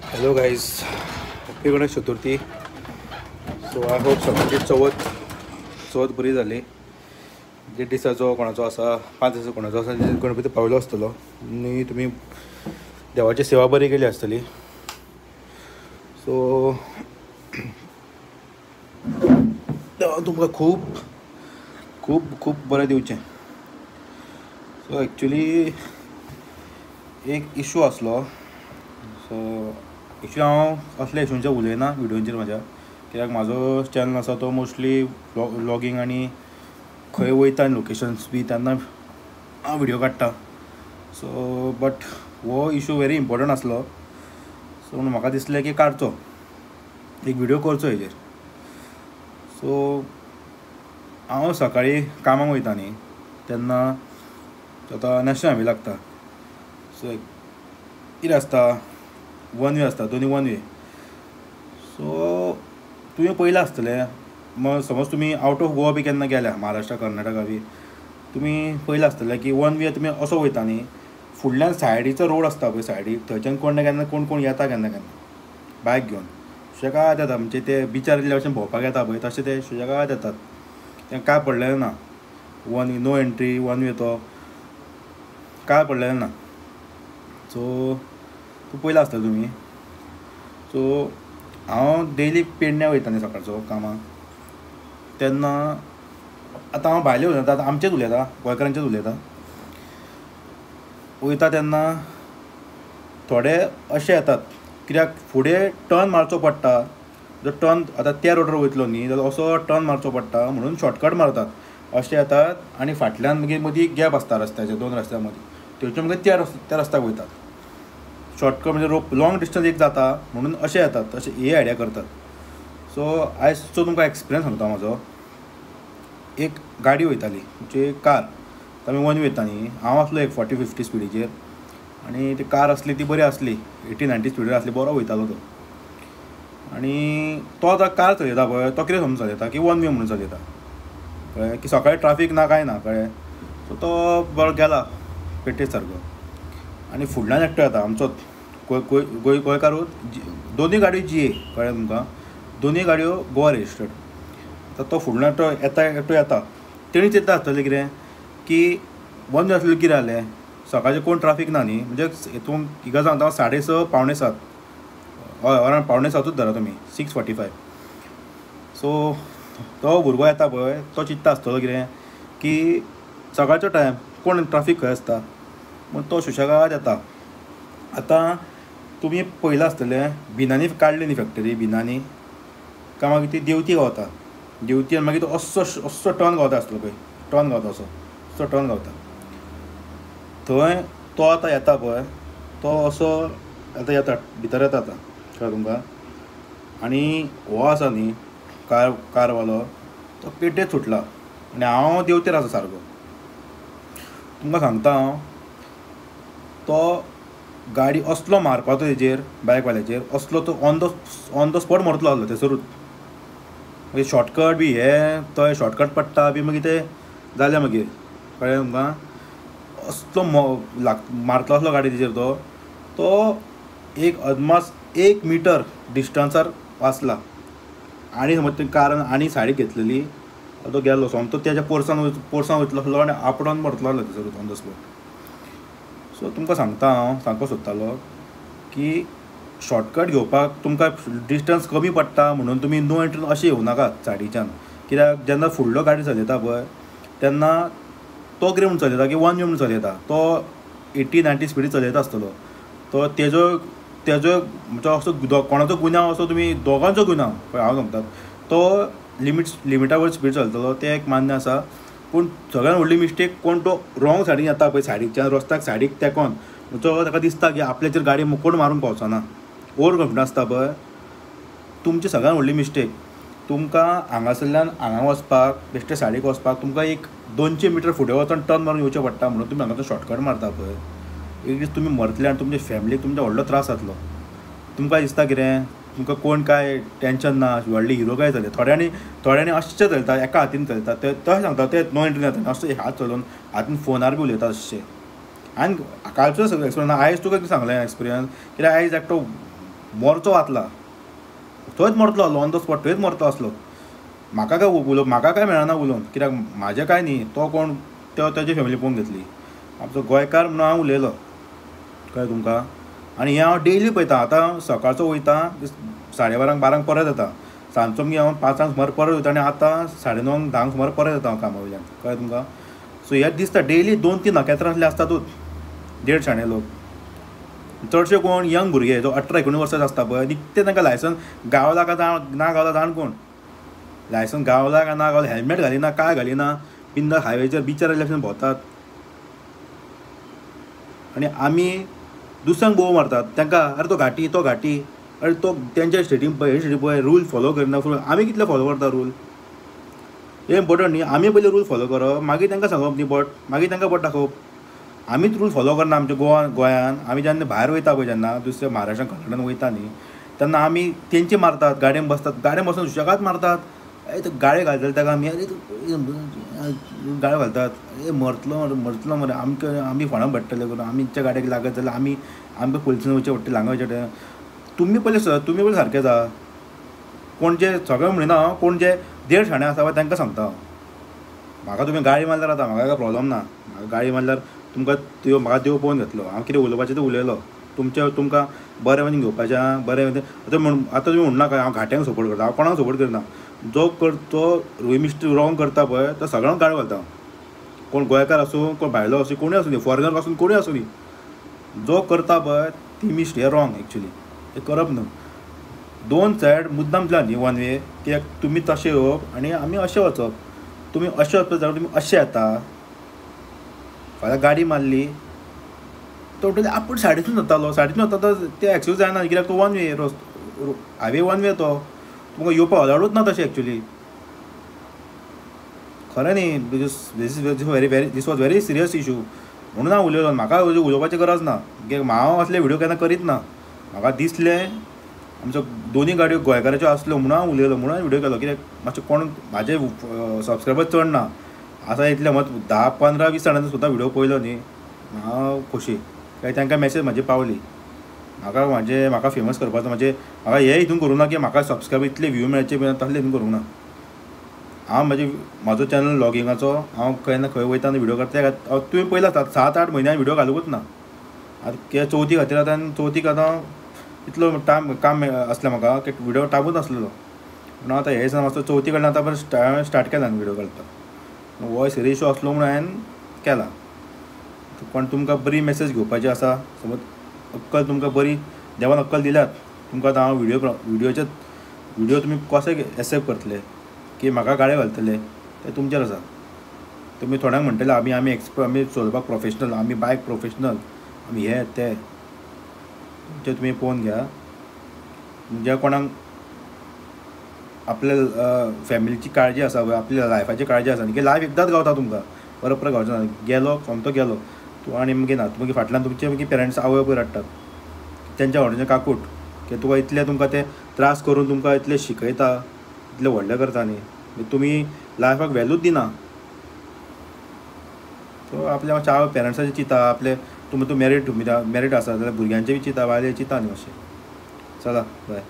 Hello guys, happy Ganesh Chaturthi. So I hope सगळ्यांची चवथ बरी जाली. 1.5 दिसाचो कोणाचो आसा, 5 दिसाचो कोणाचो आसा, गणपती पावलो आसतलो आनी तुमी देवाची सेवा बरी केली आसतली. सो देवा तुमकां खूब खूब खूब बरें दिवचें. सो एक्चुली एक इशू आसलो. सो एक्चुली हांव असल्या इशूंचेर उलयना विडियोंचेर म्हाज्या, कित्याक म्हाजो चॅनल आसा तो मोस्टली व्लॉगींग आनी खंय वयता आनी लोकेशन्स बी तेन्ना हांव विडियो काडटा. सो बट हो इशू वेरी इम्पोर्टंट आसलो. सो म्हणून म्हाका दिसलें की काडचो, एक विडियो करचो हेजेर. सो हांव सकाळीं कामाक वयता न्ही तेन्ना आतां नॅशनल हायवे लागता. सो कितें आसता, वन वे आसता, दोनी वन वे. सो तुवें पळयलां आसतलें, समज तुमी आवट ऑफ गोवा बी केन्ना गेल्या, महाराष्ट्र कर्नाटका बी, तुमी पळयलां आसतलें की वन वे तुमी असो वयता न्ही, फुडल्यान सायडीचो रोड आसता पळय, सायडीक थंयच्यान कोण ना केन्ना कोण कोण येता केन्ना केन्ना बायक घेवन सुशेगाद येता. म्हणजे ते बिचार इल्ल्या भशेन भोंवपाक येता पळय तशें ते सुशेगाद येतात. तें कांय पडलेलें ना, one no entry one way तो कांय पडलेलें ना. सो तूं पळयलां आसतलें तुमी. सो हांव डेली पेडण्या वयता न्ही सकाळचो कामाक, तेन्ना आतां हांव भायले उलयता, आतां आमचेच उलयता, गोंयकारांचेच उलयता. वयता तेन्ना थोडे अशे येतात कित्याक फुडें टर्न मारचो पडटा. जर टर्न आतां त्या रोडार वयतलो न्ही जाल्यार असो टर्न मारचो पडटा म्हणून शॉर्टकट मारतात, अशे येतात आनी फाटल्यान मागीर मदीं गॅप आसता रस्त्याचे, दोन रस्त्या मदीं, थंयच्यान मागीर त्या रस्त्याक वयतात. शॉर्टकट म्हणजे लॉंग डिस्टन्स एक जाता म्हणून अशें येतात, अशें ही आयडिया करतात. सो आयजचो तुमकां एक्सपिरियन्स सांगता म्हाजो. एक गाडी वयताली, म्हणजे कार, आमी वन वयता न्ही, हांव आसलो एक 40-50 स्पिडीचेर आनी ती कार आसली ती बरी आसली, 80-90 स्पिडीर आसली, बरो वयतालो तो. आनी तो आतां कार चलयता पळय, तो कितें समजून चलयता की वन वे म्हणून चलयता, कळ्ळें, की सकाळीं ट्राफीक ना कांय ना, कळ्ळें. सो तो बरो गेला पेटेज सारको आनी फुडल्यान एकटो येता आमचोच गोंयकारूच, दोनूय गाडयो जी ए, कळ्ळें तुमकां, दोनूय गाडयो गोवा रजिस्टर्ड. आतां तो फुडल्यान एकटो येता, एकटो येता, तेणी चिंतता आसतलें कितें की वन वे आसलें कितें जालें, सकाळचें कोण ट्राफीक ना न्ही, म्हणजे हितून हिका सांगता 6:30 6:45, हय अरावंड 6:45 धरा तुमी, 6:45. सो तो भुरगो येता पळय, तो चिंतता आसतलो कितें की सकाळचो टायम कोण ट्राफीक खंय आसता, म्हूण तो सुशेगाद येता. आतां तुमी पळयलां आसतलें, बिनानी काडली न्ही फॅक्टरी, बिनानी काय मागीर ती देवती गावता, देवती आनी मागीर तो असो असो टर्न गावता आसतलो पळय, टर्न गावता असो असो टर्न गावता. थंय तो आतां येता पळय, तो असो आतां येता भितर येता आतां, कळ्ळें तुमकां. आनी हो आसा न्ही कारवालो, तो पेटेच सुटला आनी हांव देवतेर आसा सारको. तुमकां सांगता हांव, तो गाडी असलो मारपाचो तेजेर, बायकवाल्याचेर असलो, तो ऑन the spot मरतलो आसलो थंयसरूच. मागीर शॉर्टकट बी हे थंय शॉर्टकट पडटा बी, मागीर तें जालें मागीर, कळ्ळें तुमकां. असलो मारतलो आसलो गाडी तेजेर तो, तो एक अदमास 1 मिटर डिस्टन्सार वाचला. आनी समज ते कार आनी सायडीक घेतलेली, तो गेलो सोमतो तेज्या पोरसान वयतलो आसलो आनी आपडोन मरतलो आसलो थंयसरूच ऑन the spot. सो तुमकां सांगता हांव, सांगपाक सोदतालो की शॉर्टकट घेवपाक तुमकां डिस्टन्स कमी पडटा म्हणून तुमी नो एंट्रीन अशें येवं नाकात सायडीच्यान, कित्याक जेन्ना फुडलो गाडी चलयता पळय तेन्ना तो कितें म्हणून चलयता की वन वे म्हणून चलयता, तो 80-90 स्पिडी चलयता आसतलो. तो तेजो तेजो म्हणजे असो कोणाचो गुन्यांव असो, तुमी दोगांचो गुन्यांव पळय हांव सांगता, तो लिमिटा वयर स्पीड चलतलो तें एक मान्य आसा. पूण सगळ्यान व्हडली मिस्टेक कोण तो रॉंग सायडीन येता पळय, सायडीच्यान रस्त्याक सायडीक तेकोन, जो ताका दिसता की आपल्याचेर गाडी कोण मारूंक पावचो ना, ओवर कॉन्फिडन्स आसता पळय. तुमची सगळ्यान व्हडली मिस्टेक, तुमकां हांगासरल्यान हांगा वचपाक बेश्टे सायडीक वचपाक तुमकां एक 200 मिटर फुडें वचून टर्न मारून येवचें पडटा, म्हणून तुमी हांगाचो शॉर्टकट मारता पळय. एक दीस तुमी मरतले आनी तुमच्या फॅमिलीक तुमचो व्हडलो त्रास जातलो. तुमकां दिसता कितें, तुमकां कोण कांय टेंशन ना, व्हडली हिरो काय चलयता. थोड्यांनी अशें चलयता, एका हातीन चलयता, ते तशें सांगता, ते नो एंट्री जाता अशें हात चलोवन हातीन फोनार बी उलयता अशें. आनी कालचो एक्सपिरियन्स, आयज तुका सांगलें एक्सपिरियन्स, कित्याक आयज एकटो मोर्चो वाचला, थंयच मरतलो आसलो ऑन the spot, थंयच मरतो आसलो. म्हाका काय उलोवप, म्हाका काय मेळना उलोवन, कित्याक म्हाजें कांय न्ही, तो कोण तो तेजी फॅमिली पळोवन घेतली. आमचो गोंयकार म्हणून हांव उलयलो, कळ्ळें तुमकां. आनी हें हांव डेली पळयता. आतां सकाळचो वयता 12:30 12 परत येता, सांजचो मागीर हांव 5 सुमार परत वयता आनी आतां 9:30 10 सुमार परत येता हांव कामा वयल्यान, कळ्ळें तुमकां. सो हें दिसता डेली 2-3 नखेत्रां असले आसतातूच, देड शाणे लोक, चडशे कोण यंग भुरगे जो 18-19 वर्सां आसता पळय, निकते तांकां लायसन्स गावला काय ना गावला जाण कोण, लायसन्स गावला काय ना गावला, हेल्मेट घालिना काय घालिना, बिंदा हायवेचेर बिचार आयिल्ल्या भोंवतात. आनी आमी दुसऱ्यांक बोव मारतात तांकां, अरे तो घाटी, तो घाटी, अरे तो तेंच्या स्टेटीन पळय, हे स्टेटीन पळय, रूल फॉलो करिना. आमी कितले फॉलो करता रूल, हें इम्पोर्टंट न्ही. आमी पयलीं रूल फॉलो करप, मागीर तांकां सांगप न्ही बोट, मागीर तांकां बोट दाखोवप. आमीच रूल फॉलो करना आमच्या गोंयान. आमी जेन्ना भायर वयता पळय, जेन्ना दुसऱ्या महाराष्ट्रान कर्नाटकान वयता न्ही, तेन्ना आमी तेंची मारतात, गाडयेन बसतात, गाडयेन बसून सुशेगाद मारतात, ए तो गाळयो घालतले ताका आमी, अरे गाळयो घालतात, ए मरतलो मरतलो मरे, आमकां आमी फोणाक पडटले करून, आमच्या गाडयेक लागत जाल्यार आमी आमकां पुलिसान वयचें पडटलें, हांगा वयचें पडटलें. तुमी पयलीं तुमी पयलीं सारकें जा. कोण जे सगळें म्हणिना हांव, कोण जे देड शाणे आसा पळय तांकां सांगता हांव. म्हाका तुमी गाळी मारल्यार जाता, म्हाका काय प्रॉब्लम ना. म्हाका गाळी मारल्यार तुमकां त्यो म्हाका देव पळोवन घेतलो, हांव कितें उलोवपाचें तें उलयलो. तुमचें तुमकां बरें वचून घेवपाचें आहा, बरें आतां म्हण आतां तुमी म्हणनाका हांव घाट्यांक सपोर्ट करता, हांव कोणाक सपोर्ट करना. जो कर तो मिस्टेक रॉंग करता पळय तो सगळ्यांक गाळी घालता, कोण गोंयकार आसूं, कोण भायलो आसूं, कोणूय आसूं दी, फॉरेनर आसूं, कोणूय आसूं दी, जो करता पळय ती मिस्टेक हें रॉंग एक्चुली, हें करप न्हू. दोन सायड मुद्दाम दिला न्ही वन वे, कित्याक तुमी तशें येवप आनी आमी अशें वचप. तुमी अशें वचपाक जाल्यार तुमी अशें येता, फाल्यां गाडी मारली तो म्हणटलो आपूण सायडीसून वतालो, सायडीसून वता ते एक्सक्यूज जायना, कित्याक तो वन वे रस्तो, हायवे वन वे, तो तुमकां येवपाक अलावडूच ना तशें एक्चुली. खरें न्ही, this is very very this was very serious issue म्हणून हांव उलयलो. म्हाका उलोवपाची गरज ना, कित्याक हांव असले व्हिडियो केन्ना करीत ना. म्हाका दिसलें आमच्यो दोनूय गाडयो गोंयकाराच्यो आसल्यो म्हणून हांव उलयलो, म्हणून हांवें व्हिडियो केलो. कित्याक मातशें कोण म्हाजे सबस्क्रायबर चड ना आसा इतले, मत 10, 15, 20 जाणांनी सुद्दां व्हिडियो पळयलो न्ही, हांव खोशी, कित्याक तांकां मॅसेज म्हाजी पावली. म्हाका म्हाजें म्हाका फेमस करपाचो, म्हाजें म्हाका हें हितून करूंक ना की म्हाका सबस्क्रायबर इतले व्यू मेळचे बी तसलें हितून करूंक ना. हांव म्हाजे म्हाजो चॅनल व्लॉगिंगाचो हांव केन्ना खंय वयता आनी व्हिडियो करता, हांव तुवें पळयला 7-8 म्हयन्यान व्हिडियो घालूंकच ना. आतां कित्याक चवथी खातीर आतां चवथीक आतां इतलो टायम काम आसलें म्हाका की व्हिडियो टायमूच नासलेलो, म्हणून आतां हे दिसा मातसो चवथी कडल्यान आतां परत स्टार्ट केला व्हिडियो घालपाक. हो सिरियस इशू आसलो म्हणून हांवें केला. पण तुमकां बरी मॅसेज घेवपाची आसा, समज अक्कल तुमकां बरी देवान अक्कल दिल्यात तुमकां, आतां हांव व्हिडियोचे व्हिडियो तुमी कशे एक्सेप्ट करतले की म्हाका गाळयो घालतले तें तुमचेर आसा. तुमी थोड्यांक म्हणटले आमी आमी एक्सपर्ट, आमी चलोवपाक प्रोफेशनल, आमी बायक प्रोफेशनल, आमी हे ते, तुमचें तुमी पळोवन घ्या. ज्या कोणाक आपल्या फॅमिलीची काळजी आसा, आपल्या लायफाची काळजी आसा न्ही, की लायफ एकदांच गावता तुमकां, परत परत गावचो ना. गेलो सोमतो गेलो तूं आनी मागीर ना, मागीर फाटल्यान तुमचे मागीर पेरंट्स आवय बापूय रडटात, तेंच्या व्हडलें काकूट की तुका इतलें तुमकां ते त्रास करून तुमकां इतलें शिकयता, इतलें व्हडलें करता न्ही, तुमी लायफाक व्हॅल्यूच दिना. सो आपल्या मातशें आवय पेरंट्साचें चिंता, आपले तुमी तूं मॅरीड, तुमी मॅरीड आसा जाल्यार भुरग्यांचें बी चिंता, बायलें चिंता न्ही मातशें. चला बाय.